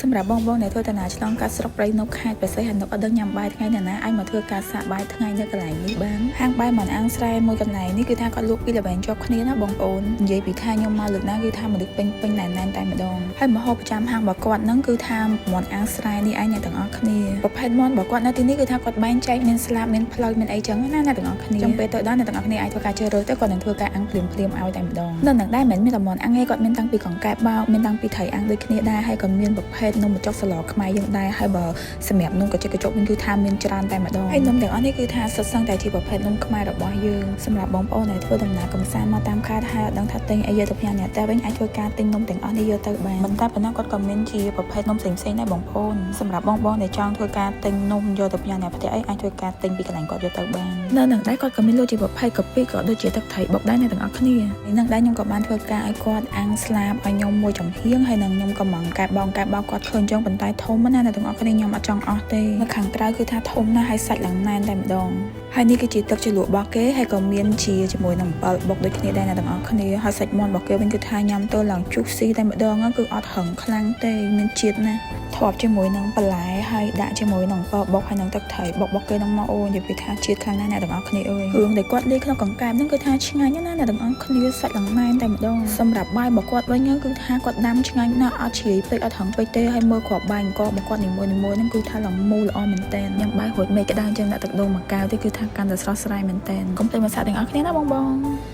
សម្រាប់បងបងដែលធ្វើដំណើរឆ្លងកាត់ស្រុកព្រៃនប់ខេត្តព្រះសីហនុអត់ដឹងញ៉ាំបាយថ្ងៃណាណាអាចមកធ្វើការសាកបាយថ្ងៃនៅកន្លែងនេះបានហាងបាយមាន់អាំងស្រែមួយកន្លែងនេះគឺថាគាត់លក់ពីល្វែងជាប់គ្នាណាបងប្អូននិយាយពីថាខ្ញុំមកលើកណាគឺថាមនុស្សពេញពេញណែនណែនតែម្ដងហើយម្ហូបប្រចាំហាងរបស់គាត់ហ្នឹងគឺថាមាន់អាំងស្រែនេះឯងអ្នកទាំងអស់គ្នាប្រភេទមាន់របស់គាត់នៅទីនេះគឺថាគាត់បែងចែកមានស្លាបមានផ្លូវមានអីចឹងណាអ្នកទាំងអស់គ្នាចឹងពេលទៅដល់អ្នកទាំងអស់គ្នាអាចធ្វើការជ្រើសរើសទៅគាត់នឹងធ្វើការអាំងភ្លាមភ្លាមឲ្យតែម្ដងនៅនឹងដែរមិនមែនមានតែមាន់អាំងទេគាត់មានតាំងពីកង្កែបបោកមានតាំងពីត្រីអាំងដូចគ្នាដែរហើយក៏មានប្រភេទនំបញ្ចុកសម្លខ្មែរយើងដែរហើយបើសម្រាប់នំកញ្ចុកកញ្ចុកវិញគឺថាមានច្រើនតែម្ដងហើយនំទាំងអស់នេះគឺថាសុទ្ធសឹងតែជាប្រភេទនំខ្មែររបស់យើងសម្រាប់បងប្អូនដែលធ្វើដំណើរកម្សាន្តមកតាមខេត្តហើយអត់ដឹងថាទិញអីយកទៅផ្ញើអ្នកតែវិញអាចធ្វើការទិញនំទាំងអស់នេះយកទៅបានមិនតែប៉ុណ្ណោះគាត់ក៏មានជាប្រភេទនំផ្សេងៗដែរបងប្អូនសម្រាប់បងបងដែលចង់ធ្វើការទិញនំយកទៅផ្ញើអ្នកផ្ទះអីអាចធ្វើការទិញពីកន្លែងគាត់យកទៅបាននៅនឹងដែរគាត់ក៏មានលក់ជាប្រភេទកាពិក៏ដូចជាទឹកត្រីបុកដែរអ្នកទាំងអស់គ្នានឹងដែរខ្ញុំក៏បានធ្វើការឲ្យគាត់អាំងស្លាបឲ្យខ្ញុំមួយចំហៀងហើយនឹងខ្ញុំក៏មកកែបងកែបោកគាត់ឃើញចឹងប៉ុន្តែធំណាស់អ្នកទាំងអស់គ្នាខ្ញុំអត់ចង់អស់ទេនៅខាងក្រៅគឺថាធំណាស់ហើយសាច់ឡើងណែនតែម្ដងហើយនេះគឺជាទឹកជ្រលក់របស់គេហើយក៏មានជាជាមួយនឹងអំបិលបុកដូចគ្នាដែរអ្នកទាំងអស់គ្នាហើយសាច់មាន់របស់គេវិញគឺថាញ៉ាំទៅឡើងជុះស៊ីតែម្ដងគឺអត់រឹងខ្លាំងទេមានជាតិណាស់ធាប់ជាមួយនឹងបន្លែហើយដាក់ជាមួយនឹងអំបិលបុកហើយនឹងទឹកត្រីបុករបស់គេនឹងមកអូនិយាយពីថាជាតិខ្លាំងណាស់អ្នកទាំងអស់គ្នាអើយរឿងដែលគាត់លាយក្នុងកង្កែបហ្នឹងគឺថាឆ្ងាញ់ណាស់អ្នកទាំងអស់គ្នាសាច់ឡើងណែនតែម្ដងសម្រាប់បាយរបស់គាត់វិញគឺថាគាត់ដាំឆ្ងាញ់ណាស់អត់ជ្រាយពេកអត់រឹងពេកទេហើយមើលគ្រាប់បាយអង្គរបស់គាត់នីមួយៗហ្នឹងគឺថាឡើងមូលល្អមែនតើញ៉ាំបាយរួចមេក្តៅអញ្ចឹងដាក់ទឹកដូងមួយកែវទេគឺថាកាន់តែស្រស់ស្រាយមែនតើកុំភ្លេចមកសាកទាំងអស់គ្នាណាបងបង។